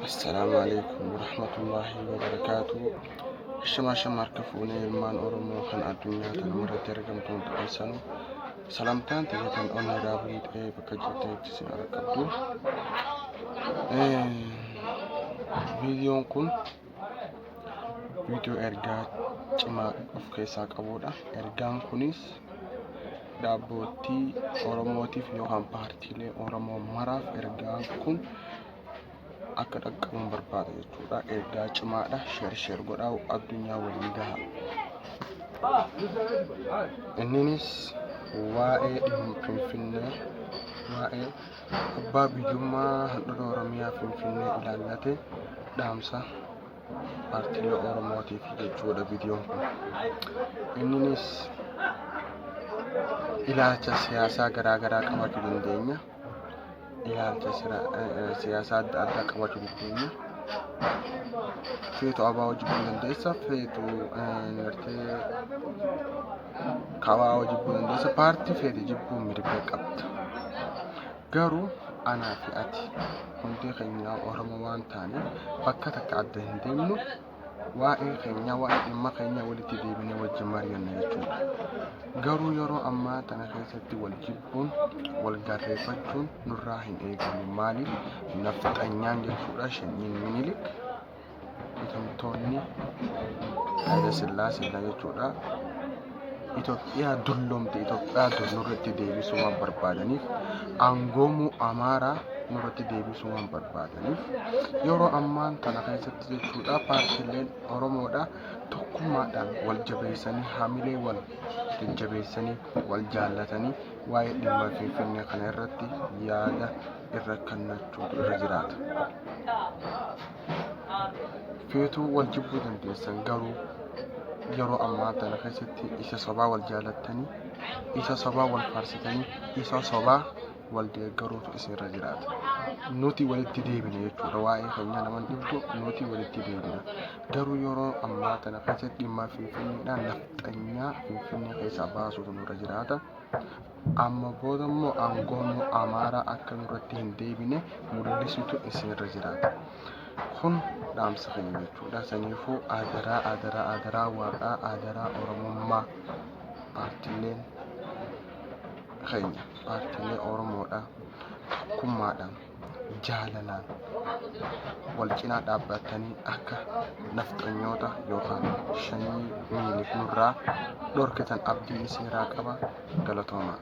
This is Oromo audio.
Assalaamu alaikum warahmatullaahi wabarakaatu. Shamaa shama harka fuunee ilmaan Oromoo kan addunyaa tana irratti argamtu hundi keessanuu salamtaan tiyya onnee raabuu ta'ee bakka jirtanitti isin argabdu. Viidiyoon kun viidiyoo ergaa cimaa of keessaa qabudha. Ergaan kunis dhaabboottii Oromootiif yookaan paartiilee Oromoo maraaf ergaan kun akka dhaqqabuun barbaada jechuudha. Ergaa cimaadha. Sheer sheer godhaa addunyaa waliin gaha. Inninis waa'ee dhimma Finfinnee, waa'ee abbaa biyyummaa handhuura Oromiyaa Finfinnee ilaallate dhaamsa paartiilee Oromootiif jechuudha viidiyoon kun. Inninis ilaalcha siyaasaa garaa garaa qabaachuu dandeenya. Ilaalcha siyaasaa adda addaa qabaachuu dandeenya. Feetu ABO jibbuu dandeessa, feetu gartee KBO jibbuu dandeessa, paartii feete jibbuu mirga qabda. Garuu anaa fi ati hundi keenya Oromoo waan taaneef bakka takka adda hin deemnu. Waa'ee keenya, waa'ee dhimma keenya walitti deebinee wajjin mari'anna jechuudha. Garuu yeroo ammaa tana keessatti wal jibbuun, wal gaarreeffachuun nurraa hin eegamu. Maaliif nafxanyaan jechuudha shanyiin Minilik bitamtoonni Haayile Sillaaseedha jechuudha. Itoophiyaa dulloomte Itoophiyaa dur nurratti deebisuu waan barbaadaniif aangoomuu Amaaraa nurratti deebisuu waan barbaadaniif yeroo ammaan tana keessatti jechuudha paartiileen Oromoodha tokkummaadhaan wal jabeessanii hamilee wal jajjabeessanii wal jaallatanii waa'ee dhimma Finfinnee kana irratti yaada irra kennachuutu irra jiraata. Feetuu wal jibbuu dandeessan garuu yeroo ammaa tana keessatti isa sobaa wal jaalattanii, isa sobaa wal faarsitanii, isa sobaa wal deeggaruutu isinirra jiraata. Nuti walitti deebina jechuudha. Waa'ee keenya naman dhibdu nuti walitti deebina. Garuu yeroo ammaa tana keessatti dhimma Finfinneedhaan nafxanyaa Finfinnee keessaa baasuutu nurra jiraata. Amma booda immoo aangoon Amaaraa akka nurratti hin deebine mul'isuutu isinirra jiraata. Kun dhaamsa keenya jechuudha. Saniifuu adaraa adaraa adaraa waaqaa adaraa Oromummaa paartiileen keenya paartiilee Oromoodha tokkummaadhaan jaalalaan wal cinaa dhaabbatanii akka nafxanyoota yookaan shanyii Minilik nurraa dhorkitan abdii isinirraa qaba. Galatoomaa.